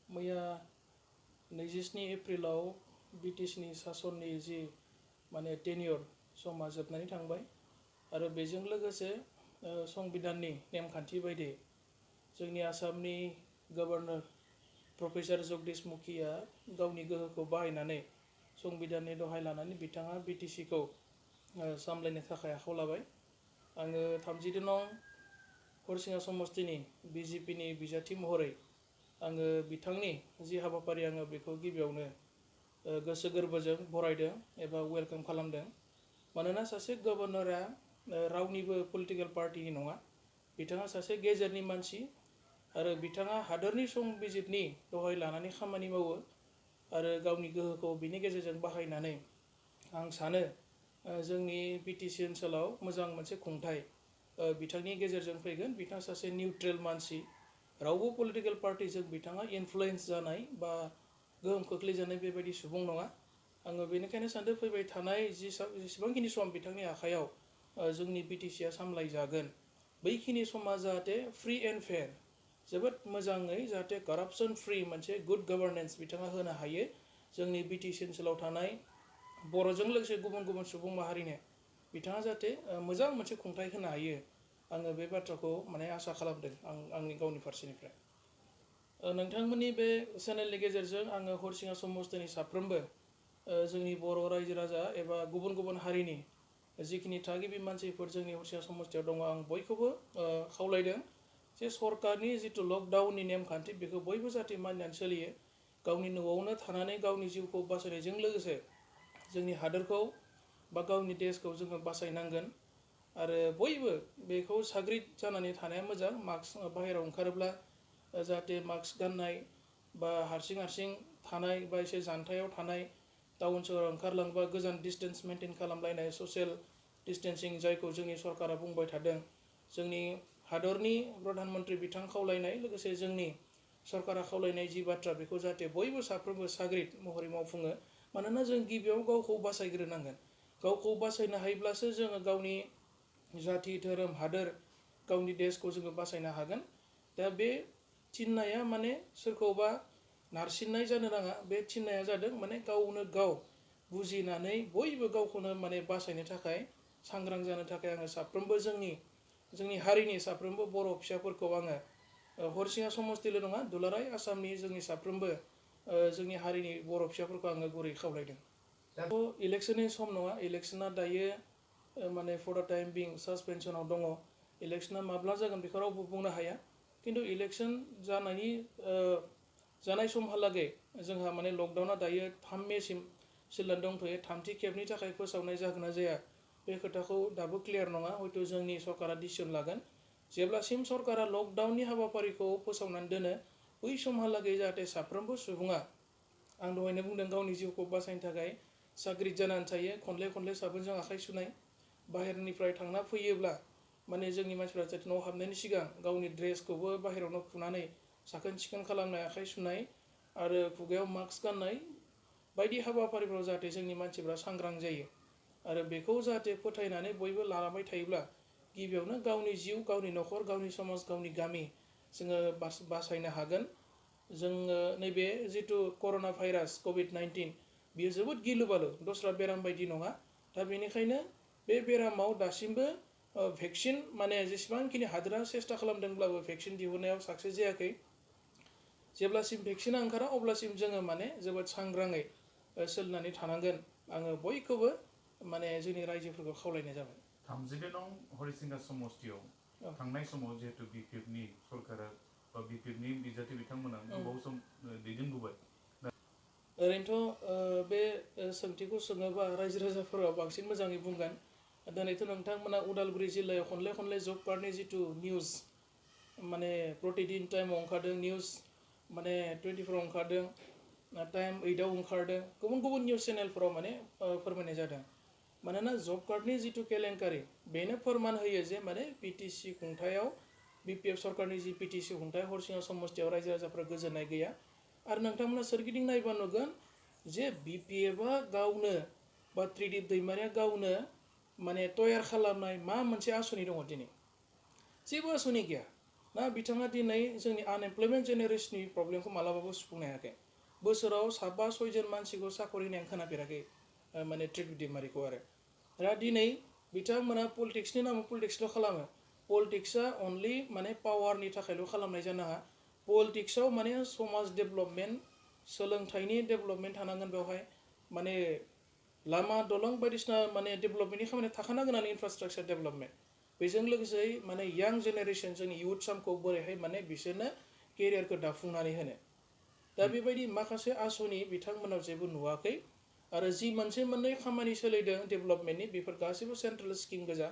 मैया 27 एप्रिलाव BTCनि सासननि जि माने टेन्योर समा जोबनानै थांबाय आरो बेजों लोगोसे संबिधाननि नेमखान्थि बायदि जोंनि आसामनि गभर्नर प्रफेसर जगदीश मुखिया गावनि गोहोखौ बाहायनानै संबिधाननि दहाय लानानै बिथाङा BTCखौ सामलायनो थाखाय आखायाव लाबाय। आङो 32 नं हरिसिङा समस्तिनि BJPनि बिजाथि महरै आङो बिथांनि जि हाबाफारि आङो बेखौ गिबियावनो गोसो गोरबोजों बरायदों एबा वेलकाम खालामदों। मानोना सासे गभर्नरा रावनिबो पलिटिकेल पार्टिनि नङा, बिथाङा सासे गेजेरनि मानसि आरो बिथाङा हादोरनि संबिजितनि दहाय लानानै खामानि मावो आरो गावनि गोहोखौ बिनि गेजेरजों बाहायनानै आं सानो जोंनि BTC ओनसोलाव मोजां मोनसे खुंथाय बिथांनि गेजेरजों फैगोन। बिथाङा सासे निउट्रेल मानसि, रावबो पलिटिकेल पार्टिजों बिथाङा इनफ्लुयेन्स जानाय बा गोहोम खोख्लैजानाय बेबायदि सुबुं नङा। आङो बेनिखायनो सानदों फैबाय थानाय जेसेबांखिनि सम बिथांनि आखायाव जोंनि BTCआ सामलायजागोन, बैखिनि समा जाहाथे फ्रि एन्ड फेयार, जोबोद मोजाङै जाहाथे कारापसन फ्रि मोनसे गुड गभर्नेन्स बिथाङा होनो हायो जोंनि BTC ओनसोलाव थानाय बर'जों लोगोसे गुबुन गुबुन सुबुं माहारिनो बिथाङा जाहाथे मोजां मोनसे खुंथाय होनो हायो। आङो बे बाथ्राखौ माने आसा खालामदों आंनि गावनि फारसेनिफ्राय। नोंथांमोननि बे चेनेलनि गेजेरजों आङो हरिसिङा समस्तिनि साफ्रोमबो जोंनि बर' रायजो राजा एबा गुबुन गुबुन हारिनि जिखिनि थागिबि मानसिफोर जोंनि हरिसिङा समस्तियाव दङ, आं बयखौबो खावलायदों जे सरकारनि जिथु लकडाउननि नेमखान्थि बेखौ बयबो जाहाथे मानिनानै सोलियो। गावनि न'आवनो थानानै गावनि जिउखौ बासायनायजों लोगोसे जोंनि हादोरखौ बा गावनि देशखौ जोङो बासायनांगोन आरो बयबो बेखौ साग्रिद जानानै थानाया मोजां। मास्क बाहेरायाव ओंखारोब्ला जाहाथे मास्क गाननाय बा हारसिं थानाय बा एसे जानथायाव थानाय, टाउन सोहोराव ओंखारलांबा गोजान डिस्टेन्स मेनटेन खालामलायनाय, ससियेल डिस्टेन्सिं जायखौ जोंनि सरकारा बुंबाय थादों, जोंनि हादरनि प्रधान मन्त्रि बिथां खावलायनाय लोगोसे जोंनि सरकारा खावलायनाय जि बाथ्रा बेखौ जाहाथे बयबो साफ्रोमबो साग्रिद महरै मावफुङो। मानोना जों गिबियाव गावखौ बासायग्रोनांगोन। गावखौ बासायनो हायोब्लासो जोङो गावनि जाथि धोरोम हादोर गावनि देशखौ जोङो बासायनो हागोन। दा बे थिननाया माने सोरखौबा नारसिननाय जानो नाङा, बे थिननाया जादों माने गावनो गाव बुजिनानै बयबो गावखौनो माने बासायनो थाखाय सांग्रां जानो थाखाय आङो साफ्रोमबो जोंनि हारिनि साफ्रोमबो बर' फिसाफोरखौ आङो हरिसिङा समस्तिल' नङा, दुलाराय आसामनि जोंनि साफ्रोमबो जोंनि हारिनि बर' फिसाफोरखौ आङो गुरै खावलायदों। दाथ' इलेक्सननि सम नङा, इलेक्सना दायो माने फर द टाइम बिं सासपेनसनाव दङ। इलेक्सना माब्ला जागोन बेखौ रावबो बुंनो हाया। खिन्थु इलेक्सन जानाय समहालागै जोंहा माने लकडाउना दायो 3 मेसिम सोलिनानै दंथ'यो। थामथि खेबनि थाखाय फोसावनाय जागोन ना जाया बे खोथाखौ दाबो क्लियार नङा। हयथ' जोंनि सरकारा डिसिसन लागोन। जेब्लासिम सरकारा लकडाउननि हाबाफारिखौ फोसावनानै दोनो बै समहालागै जाहाथे साफ्रोमबो सुबुङा, आं दहायनो बुंदों, गावनि जिउखौ बासायनो थाखाय साग्रिद जानानै थायो। खनले साबोनजों आखाइ सुनाय, बाहेरनिफ्राय थांना फैयोब्ला माने जोंनि मानसिफ्रा जाहाथे न'आव हाबनायनि सिगां गावनि ड्रेसखौबो बाहेरायावनो खुनानै साखोन सिखोन खालामनाय, आखाइ सुनाय आरो खुगायाव मास्क गाननाय बायदि हाबाफारिफ्राव जाहाथे जोंनि मानसिफ्रा सांग्रां जायो। आरो बेखौ जाहाथे फोथायनानै बयबो लालांबाय थायोब्ला गिबियावनो गावनि जिउ, गावनि न'खर, गावनि समाज, गावनि गामि जोङो बासायनो हागोन। जोङो नैबे जिथु कर'ना भाइरास COVID-19 बियो जोबोद गिलु बालु, दस्रा बेराम बायदि नङा। दा बेनिखायनो बे बेरामाव दासिमबो भेक्सिन माने जेसेबांखिनि हादोरा सेस्था खालामदोंब्लाबो भेक्सिन दिहुननायाव साक्सेस जायाखै। जेब्लासिम भेक्सिना ओंखारा अब्लासिम जोङो माने जोबोद सांग्राङै सोलिनानै थानांगोन। आङो बयखौबो माने जोंनि रायजोफोरखौ खावलायनाय जाबाय। 32 नं हरिसिङा समस्तियाव थांनाय समाव जिहेतु BPFनि सरकारा बा BPFनि बिजाथि बिथांमोना गोबाव सम दैदेनबोबाय। ओरैनोथ' बे सोंथिखौ सोङोबा रायजो राजाफोरा बांसिन मोजाङै बुंगोन। दिनैथ' नोंथांमोना उदालगुरि जिल्लायाव खनले जब कार्डनि जिथु निउज माने प्रतिदिन टाइमाव ओंखारदों, निउज माने 24 ओंखारदों, टाइम 8आव ओंखारदों, गुबुन गुबुन निउज चेनेलफोराव माने फोरमायनाय जादों। मानोना जब कार्डनि जिथु केलेंकारि बेनो फोरमान होयो जे माने BTC खुंथायाव BPF सरकारनि जि BTC खुंथाय हरिसिङा समस्तियाव रायजो राजाफ्रा गोजोननाय गैया। आरो नोंथांमोना सोरगिदिं नायबा नुगोन जे BPFआ गावनो बा त्रिदिप दैमारिया गावनो माने तयार खालामनाय मा मोनसे आसनि दङ दिनै? जेबो आसनि गैया। ना बिथाङा दिनै जोंनि आनएमप्लयमेन्ट जेनेरेशननि प्रब्लेमखौ मालाबाबो सुफुंनो हायाखै बोसोराव 7-6 जन मानसिखौ साखरि होनाय आं खोनाफेराखै माने ट्रिक दिमारिखौ आरो दा दिनै बिथांमोना पलिटिक्सनि नामाव पलिटिक्सल' खालामो पलिटिक्सआ अनलि माने पावारनि थाखायल' खालामनाय जानाङा पलिटिक्सआव माने समाज डेभेलपमेन्ट सोलोंथाइनि डेभेलपमेन्ट थानांगोन बेवहाय माने लामा दलं बायदिसिना माने डेभेलपमेन्टनि खामानिया थाखानांगोन आरो इनफ्रास्ट्राक्चार डेभेलपमेन्ट बेजों लोगोसे माने यां जेनेरेशन जोंनि इयुथ सामखौ बोरैहाय माने बिसोरनो केरियारखौ दाफुंनानै होनो दा बेबायदि माखासे आसनि बिथांमोनाव जेबो नुवाखै आरो जि मोनसे मोननै खामानि सोलिदों डेभेलपमेन्टनि बेफोर गासैबो सेन्ट्रेल स्किम गोजा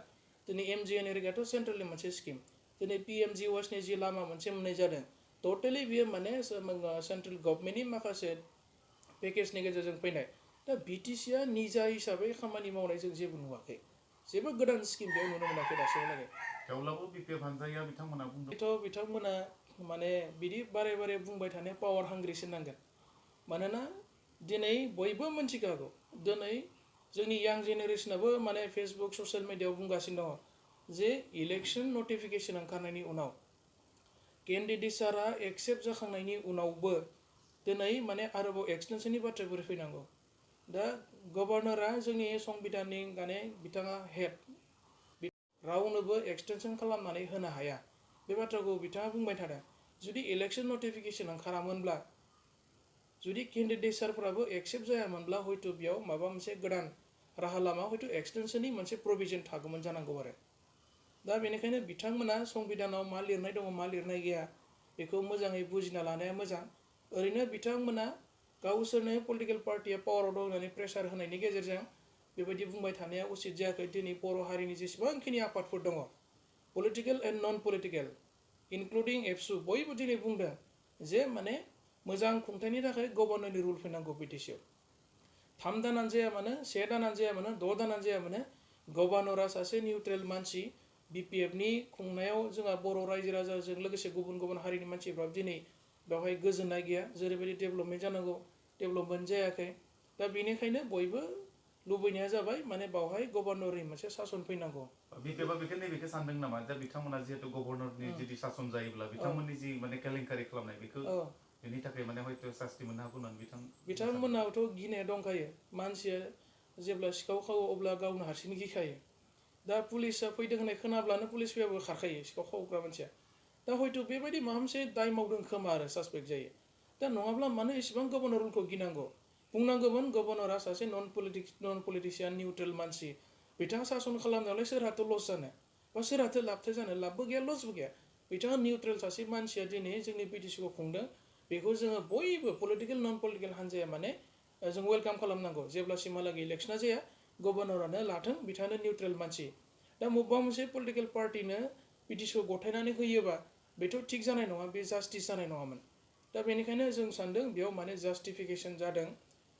दिनै MGNREGAथ' सेन्ट्रेलनि मोनसे स्किम दिनै PMGWASनि जि लामा मोनसे मोननाय जादों टटेलि बियो माने सेन्ट्रेल गभर्नमेन्टनि माखासे पेकेजनि गेजेरजों फैनाय दा BTCआ निजा हिसाबै खामानि मावनाय जों जेबो नुवाखै जेबो गोदान स्किम बेयाव नुनो मोनाखै दासिमहालागै थेवब्लाबो BPF हानजाया बिथांमोना बुंदों थ' बिथांमोना माने बिदि बारे बारे बुंबाय थानाया पावार हांग्रिसो नांगोन मानोना दिनै बयबो मिन्थिखागौ दिनै जोंनि यां जेनेरेशनाबो माने फेसबुक ससियेल मिडियायाव बुंगासिनो दङ जे इलेक्शन नटिफिकेशन ओंखारनायनि उनाव केन्डिडेटसारा एक्सेप्ट जाखांनायनि उनावबो दिनै माने आरोबाव एक्सटेनसननि बाथ्राया बोरै फैनांगौ दा गभर्नरा जोंनि संबिधाननि माने बिथाङा हेड रावनोबो एक्सटेनसन खालामनानै होनो हाया बे बाथ्राखौ बिथाङा बुंबाय थादों जुदि इलेक्शन नटिफिकेशन ओंखारामोनब्ला जुदि केन्डिडेटसारफोराबो एक्सेप्ट जायामोनब्ला हयथ' बेयाव माबा मोनसे गोदान राहा लामा हयथ' एक्सटेनसननि मोनसे प्रभिजन थागौमोन जानांगौ आरो दा बेनिखायनो बिथांमोना संबिधानाव मा लिरनाय दङ मा लिरनाय गैया बेखौ मोजाङै बुजिना लानाया मोजां ओरैनो बिथांमोना गावसोरनो पलिटिकेल पार्टिया पावाराव दं होननानै प्रेसार होनायनि गेजेरजों बेबायदि बुंबाय थानाया उचित जायाखै दिनै बर' हारिनि जेसेबांखिनि आफादफोर दङ political and non political including एबसु बयबो दिनै बुंदों जे माने मोजां खुंथायनि थाखाय गभर्नरनि रुल फैनांगौ BTCआव 3 दानानो जाया मानो 1 दानानो जाया मानो 6 दानानो जाया मानो गभर्नरा सासे निउट्रेल मानसि BPFनि खुंनायाव जोंहा बर' रायजो राजाजों लोगोसे गुबुन गुबुन हारिनि मानसिफ्राबो दिनै बेवहाय गोजोननाय गैया जेरैबायदि डेभेलपमेन्ट जानांगौ डेभेलपमेन्ट जायाखै दा बेनिखायनो बयबो लुबैनाया जाबाय माने बावहाय गभर्नरनि मोनसे सासन फैनांगौ BPFआ बेखौ सानदों नामा दा बिथांमोना जिहेतु गभर्नरनि जुदि सासन जायोब्ला बिथांमोननि जि माने केलेंकारि खालामनाय बेखौ बेनि थाखाय माने हयथ' शास्ति मोननो हागौ होननानै बिथांमोनावथ' गिनाया दंखायो मानसिया जेब्ला सिखाव खावो अब्ला गावनो हारसिं गिखायो दा पुलिसा फैदों होननाय खोनाब्लानो पुलिस फैयाबो खारखायो सिखाव खावग्रा मानसिया दा हयथ' बेबायदि माबा मोनसे दाय मावदों खोमा आरो सासपेक्ट जायो दा नङाब्ला मानो एसेबां गभर्नर रुलखौ गिनांगौ बुंनांगौमोन गभर्नरा सासे नन पलिटिशियान निउट्रेल मानसि बिथाङा सासन खालामनायावलाय सोरहाथ' लस जानो बा सोरहाथ' लाबथो जानो लाबबो गैया लसबो गैया बिथाङा निउट्रेल सासे मानसिया दिनै जोंनि BTCखौ खुंदों बेखौ जोङो बयबो पलिटिकेल नन पलिटिकेल हान्जाया माने जों वेलकाम खालामनांगौ जेब्लासिमहालागै इलेक्शना जाया गभर्नरानो लाथों बिथाङानो निउट्रेल मानसि दा बबेबा मोनसे पलिटिकेल पार्टिनो BTCखौ गथायनानै होयोबा बेथ' थिग जानाय नङा बे जास्टिस जानाय नङामोन दा बेनिखायनो जों सानदों बेयाव माने जास्टिफिकेसन जादों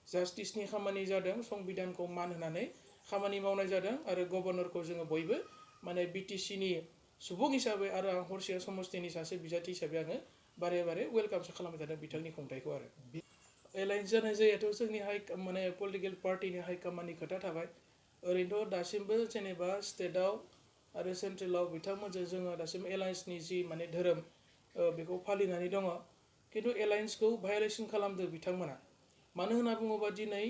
जास्टिसनि खामानि जादों संबिधानखौ मान होनानै खामानि मावनाय जादों आरो गभर्नरखौ जोङो बयबो माने BTCनि सुबुं हिसाबै आरो आं हरसिया समस्तिनि सासे बिजाथि हिसाबै आङो बारे बारे वेलकामसो खालामबाय थादों बिथांनि खुंथायखौ आरो एलायन्स जानाय जायाथ' जोंनि माने पलिटिकेल पार्टिनि हाइकमान्डनि खोथा थाबाय ओरैनोथ' दासिमबो जेनेबा स्टेटआव आरो सेन्ट्रेलाव बिथांमोनजों जोङो दासिम एलायन्सनि जि माने धोरोम बेखौ फालिनानै दङ खिन्थु एलायन्सखौ भायलेसन खालामदों बिथांमोना मानो होनना बुङोबा दिनै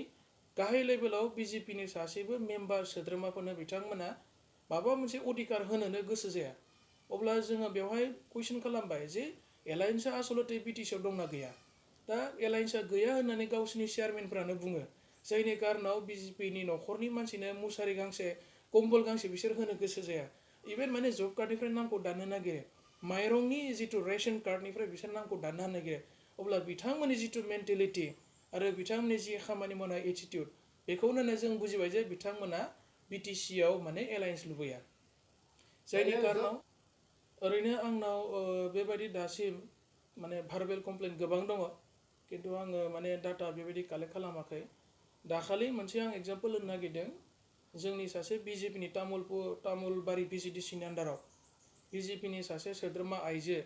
गाहाय लेभेलाव BJPनि सासेबो मेम्बार सोद्रोमाफोरनो बिथांमोना माबा मोनसे अधिकार होनोनो गोसो जाया अब्ला जोङो बेवहाय कुइसन खालामबाय जे एलायन्सआ आसलते BTCआव दंना गैया दा एलायन्सआ गैया होननानै गावसोरनि चेयारमेनफ्रानो बुङो जायनि कारनाव BJPनि न'खरनि मानसिनो मुसारि गांसे कम्बल गांसे बिसोर होनो गोसो जाया इभेन माने जब कार्डनिफ्राय नामखौ दाननो नागिरो माइरंनि जिथु रेशन कार्डनिफ्राय बिसोर नामखौ दाननो होनो नागिरो अब्ला बिथांमोननि जिथु मेन्टेलिटि आरो बिथांमोननि जि खामानि मावनाय एटिटिउड बेखौनो जों बुजिबाय जे बिथांमोना BTCआव माने एलायन्स लुबैया जायनि कारनाव ओरैनो आंनाव बेबायदि दासिम माने भार्बेल कमप्लेन गोबां दङ खिन्थु आङो माने डाटा बेबायदि कालेक्ट खालामाखै दाखालि मोनसे आं एग्जाम्पल होनो नागिरदों जोंनि सासे BJPनि तामुलबारि VCDCनि आन्डाराव BJPनि सासे सोद्रोमा आइजो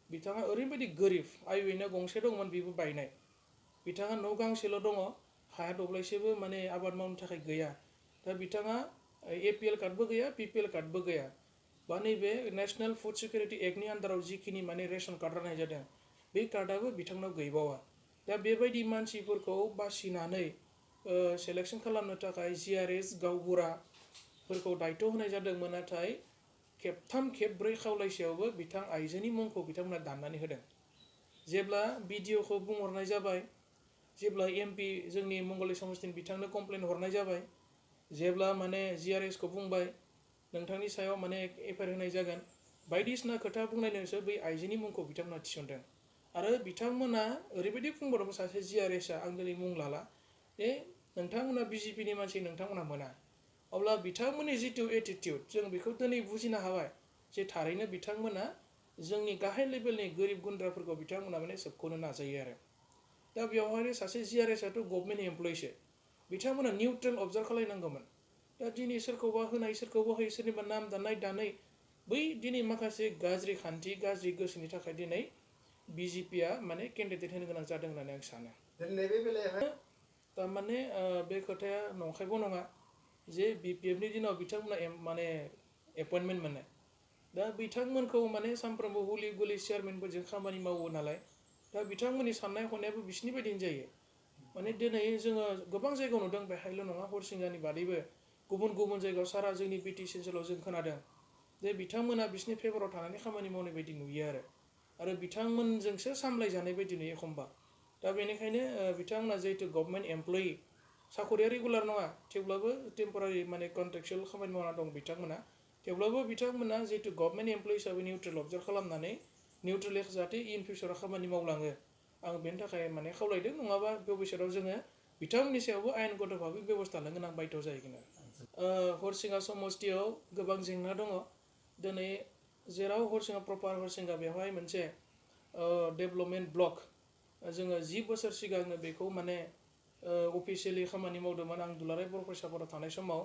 बिथाङा ओरैबायदि गोरिब आइवेनो गंसे दंमोन बेबो बायनाय बिथाङा न' गांसेल' दङ हाया दब्लायसेबो माने आबाद मावनो थाखाय गैया दा बिथाङा APL कार्डबो गैया BPL कार्डबो गैया बा नैबे नेशनेल फुड सिकिउरिटि एक्टनि आन्दाराव जिखिनि माने रेशन कार्ड राननाय जादों बे कार्डआबो बिथांनाव गैबावा दा बेबायदि मानसिफोरखौ बासिनानै सेलेक्सन खालामनो थाखाय GRS गावबुराफोरखौ दायथ' होनाय जादोंमोन नाथाय खेबथाम खेबब्रै खावलायसेयावबो बिथां आइजोनि मुंखौ बिथांमोना दाननानै होदों जेब्ला BDOखौ बुंहरनाय जाबाय जेब्ला MP जोंनि मंगलदै समस्तिनि बिथांनो कमप्लेन हरनाय जाबाय जेब्ला माने GRSखौ बुंबाय नोंथांनि सायाव माने FIR होनाय जागोन बायदिसिना खोथा बुंनायजोंसो बै आइजोनि मुंखौ बिथांमोना थिसनदों आरो बिथांमोना ओरैबायदि बुंबावदों सासे GRSआ आं दिनै मुं लाला जे नोंथांमोना BJPनि मानसि नोंथांमोना मोना अब्ला बिथांमोननि जिथु एटिटिउड जों बेखौ दिनै बुजिनो हाबाय जे थारैनो बिथांमोना जोंनि गाहाय लेभेलनि गोरिब गुन्द्राफोरखौ बिथांमोना माने सोबख'नो नाजायो आरो दा बेवहायनो सासे GRSआथ' गभर्नमेन्ट एमप्लयिसो बिथांमोना निउट्रेल अबजार्भ खालायनांगौमोन दा दिनै सोरखौबा होनाय सोरखौबा होयो सोरनिबा नाम दानै बै दिनै माखासे गाज्रि खान्थि गाज्रि गोसोनि थाखाय दिनै BJPआ माने केन्डिडेट होनो गोनां जादों होननानै आं सानो नैबे बेलायावहाय थारमाने बे खोथाया नंखायबो नङा जे BPFनि दिनाव बिथांमोना माने एपइन्टमेन्ट मोननाय दा बिथांमोनखौ माने सानफ्रोमबो हुलि गुलि चेयारमेनफोरजों खामानि मावो नालाय दा बिथांमोननि साननाय हनायाबो बिसिनि बायदिनो जायो माने दिनै जोङो गोबां जायगायाव नुदों बेहायल' नङा हरिसिंगानि बादैबो गुबुन गुबुन जायगायाव सारा जोंनि BTC ओनसोलाव जों खोनादों जे बिथांमोना बिसिनि फेभराव थानानै खामानि मावनाय बायदि नुयो आरो बिथांमोनजोंसो सामलायजानाय बायदि नुयो एखमबा दा बेनिखायनो बिथांमोना जिहेतु गभर्नमेन्ट एमप्लयि साखरिया रेगुलार नङा थेवब्लाबो टेम्परारि माने कन्ट्रेक्चुयेल खामानि मावना दं बिथांमोना थेवब्लाबो बिथांमोना जिहेतु गभर्नमेन्ट एमप्लयि हिसाबै निउट्रेल अबजार्भ खालामनानै निउट्रेल जाहाथे इन फिउचाराव खामानि मावलाङो आं बेनि थाखाय माने खावलायदों नङाबा भबिष्यताव जोङो बिथांमोननि सायावबो आयेनगत भाबै बेबस्था लानो गोनां बायध' जाहैगोन हरिसिंगा समस्तियाव गोबां जेंना दङ दिनै जेराव हरिसिंगा प्रपार हरिसिंगा बेवहाय मोनसे डेभेलपमेन्ट ब्लक जोङो 10 बोसोर सिगांनो बेखौ माने अफिसियेलि खामानि मावदोंमोन आं दुलाराय बर' फरायसाफोराव थानाय समाव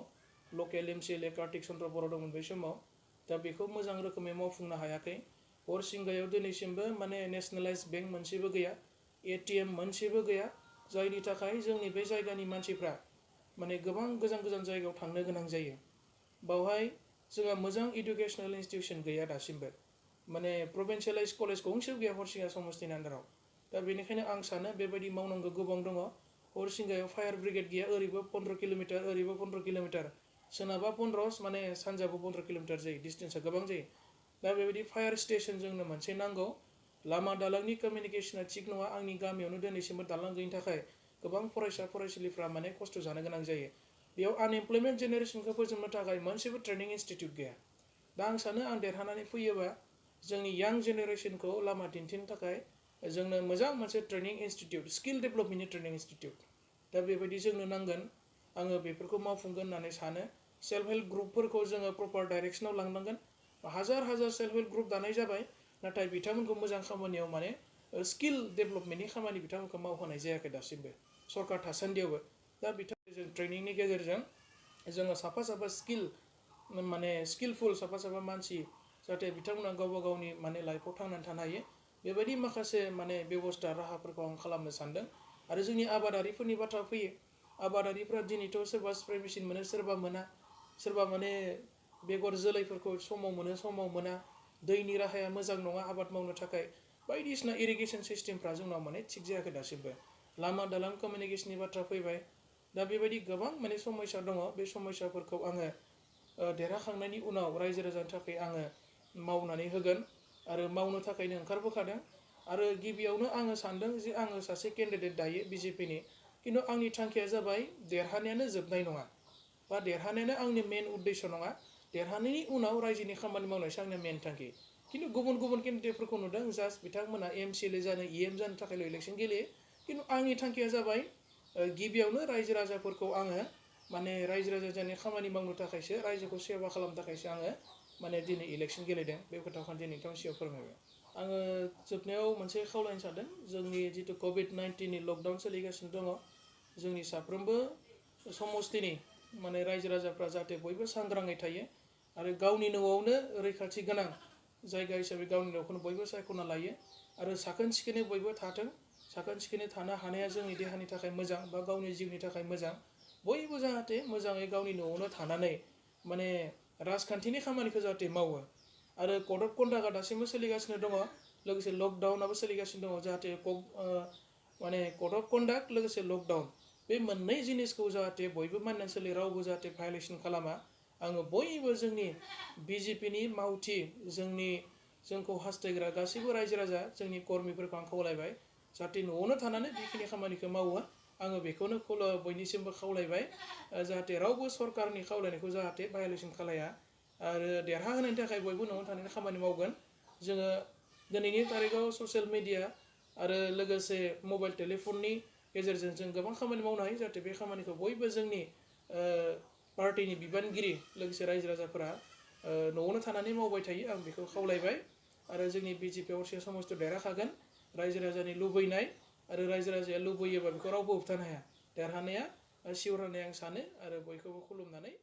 लकेल MCLA कार्तिक चन्द्र बर' दंमोन बै समाव दा बेखौ मोजां रोखोमै मावफुंनो हायाखै हरिसिंगायाव दिनैसिमबो माने नेसनेलाइज बेंक मोनसेबो गैया ATM मोनसेबो गैया जायनि थाखाय जोंनि बे जायगानि मानसिफ्रा माने गोबां गोजान गोजान जायगायाव थांनो गोनां जायो बावहाय जोंहा मोजां इडुकेसनेल इनस्टिटिउसन गैया दासिमबो माने प्रभिन्सियेलाइज कलेज गंसेबो गैया हरिसिंगा समस्तिनि आन्दाराव दा बेनिखायनो आं सानो बेबायदि मावनांगौ गोबां दङ हरिसिंगायाव फायार ब्रिगेड गैया ओरैबो 15 किल'मिटार ओरैबो 15 किल'मिटार सोनाबा 15 माने सानजाबो 15 किल'मिटार जायो डिस्टेन्सआ गोबां जायो दा बेबायदि फायार स्टेसन जोंनो मोनसे नांगौ लामा दालांनि कमिउनिकेसना थिग नङा आंनि गामियावनो दिनैसिमबो दालां गैयिनि थाखाय गोबां फरायसा फरायसुलिफ्रा माने खस्थ' जानो गोनां जायो बेयाव आनएमप्लयमेन्ट जेनेरेसनखौ फोजोबनो थाखाय मोनसेबो ट्रेनिं इनस्टिट्युट गैया दा आं सानो आं देरहानानै फैयोबा जोंनि यां जेनेरेसनखौ लामा दिन्थिनो थाखाय जोंनो मोजां मोनसे ट्रेनिं इनस्टिट्युट स्किल डेभेलपमेन्टनि ट्रेनिं इनस्टिट्युट दा बेबायदि जोंनो नांगोन आङो बेफोरखौ मावफुंगोन होननानै सानो सेल्फ हेल्प ग्रुपफोरखौ जोङो प्रपार डाइरेक्सनाव लांनांगोन हाजार हाजार सेल्फ हेल्प ग्रुप दानाय जाबाय नाथाय बिथांमोनखौ मोजां खामानियाव माने स्किल डेभेलपमेन्टनि खामानि बिथांमोनखौ मावहोनाय जायाखै दासिमबो सरकार थासान्दियावबो दा बिथांमोनजों ट्रेनिंनि गेजेरजों जोङो साफा साफा माने स्किलफुल साफा मानसि जाहाथे बिथांमोना गावबा गावनि माने लाइफआव थांनानै थानो हायो बेबायदि माखासे माने बेबस्था राहाफोरखौ आं खालामनो सानदों आरो जोंनि आबादारिफोरनि बाथ्रा फैयो आबादारिफ्रा दिनैथ' सोरबा स्प्रे मेसिन मोनो सोरबा मोना सोरबा माने बेगर जोलैफोरखौ समाव मोनो समाव मोना दैनि राहाया मोजां नङा आबाद मावनो थाखाय बायदिसिना इरिगेसन सिस्टेमफ्रा जोंनाव माने थिग जायाखै दासिमबो लामा दालां कमिउनिकेसननि बाथ्रा फैबाय दा बेबायदि गोबां माने समस्या दङ बे समस्याफोरखौ आङो देरहाखांनायनि उनाव रायजो राजानि थाखाय आङो मावनानै होगोन आरो मावनो थाखायनो ओंखारबोखादों आरो गिबियावनो आङो सानदों जे आङो सासे केन्डिडेट दायो BJPनि खिन्थु आंनि थांखिया जाबाय देरहानायानो जोबनाय नङा बा देरहानायानो आंनि मेन उद्देश्य नङा देरहानायनि उनाव रायजोनि खामानि मावनायसो आंनि मेन थांखि खिन्थु गुबुन गुबुन केन्डिडेटफोरखौ नुदों जास्ट बिथांमोना MCLA जानो EM जानो थाखायल' इलेक्सन गेलेयो खिन्थु आंनि थांखिया जाबाय गिबियावनो रायजो राजाफोरखौ आङो माने रायजो राजानि खामानि मावनो थाखायसो रायजोखौ सेवा खालामनो थाखायसो आङो माने दिनै इलेक्सन गेलेदों बे खोथाखौ दिनै नोंथांनि सिगाङाव फोरमायबाय आङो जोबनायाव मोनसे खावलायनो सानदों जोंनि जितु COVID-19नि लकडाउन सोलिगासिनो दङ जोंनि साफ्रोमबो समस्तिनि माने रायजो राजाफ्रा जाहाथे बयबो सांग्राङै थायो आरो गावनि न'आवनो रैखाथि गोनां जायगा हिसाबै गावनि न'खौनो बयबो सायख'ना लायो आरो साखोन सिखोनै बयबो थाथों साखोन सिखोनै थानो हानाया जोंनि देहानि थाखाय मोजां बा गावनि जिउनि थाखाय मोजां बयबो जाहाथे मोजाङै गावनि न'आवनो थानानै माने राजखान्थिनि खामानिखौ जाहाथे मावो आरो कड अफ कन्डाक्टआ दासिमबो सोलिगासिनो दङ लोगोसे लकडाउनाबो सोलिगासिनो दङ जाहाथे माने कड अफ कन्डाक्ट लोगोसे लकडाउन बे मोननै जिनिसखौ जाहाथे बयबो मानिनानै सोलियो रावबो जाहाथे भायलेसन खालामा आङो बयबो जोंनि बिजेपिनि मावथि जोंखौ हास्थायग्रा गासैबो रायजो राजा जोंनि कर्मिफोरखौ आं खावलायबाय जाहाथे न'आवनो थानानै बेखिनि खामानिखौ मावो आङो बेखौनो बयनिसिमबो खावलायबाय जाहाथे रावबो सरकारनि खावलायनायखौ जाहाथे भायलेसन खालाया आरो देरहाहोनायनि थाखाय बयबो न'आव थानानै खामानि मावगोन जोङो दिनैनि तारिखाव ससियेल मिडिया आरो लोगोसे मबाइल टेलिफननि गेजेरजों जों गोबां खामानि मावनो हायो जाहाथे बे खामानिखौ बयबो जोंनि पार्टिनि बिबानगिरि लोगोसे रायजो राजाफोरा न'आवनो थानानै मावबाय थायो आं बेखौ खावलायबाय आरो जोंनि बिजेपि अरसिया समस्थियाव देरहाखागोन रायजो राजानि लुबैनाय आरो रायजो राजाया लुबैयोबा बेखौ रावबो होबथानो हाया देरहानाया सियर होननानै आं सानो आरो बयखौबो खुलुमनानै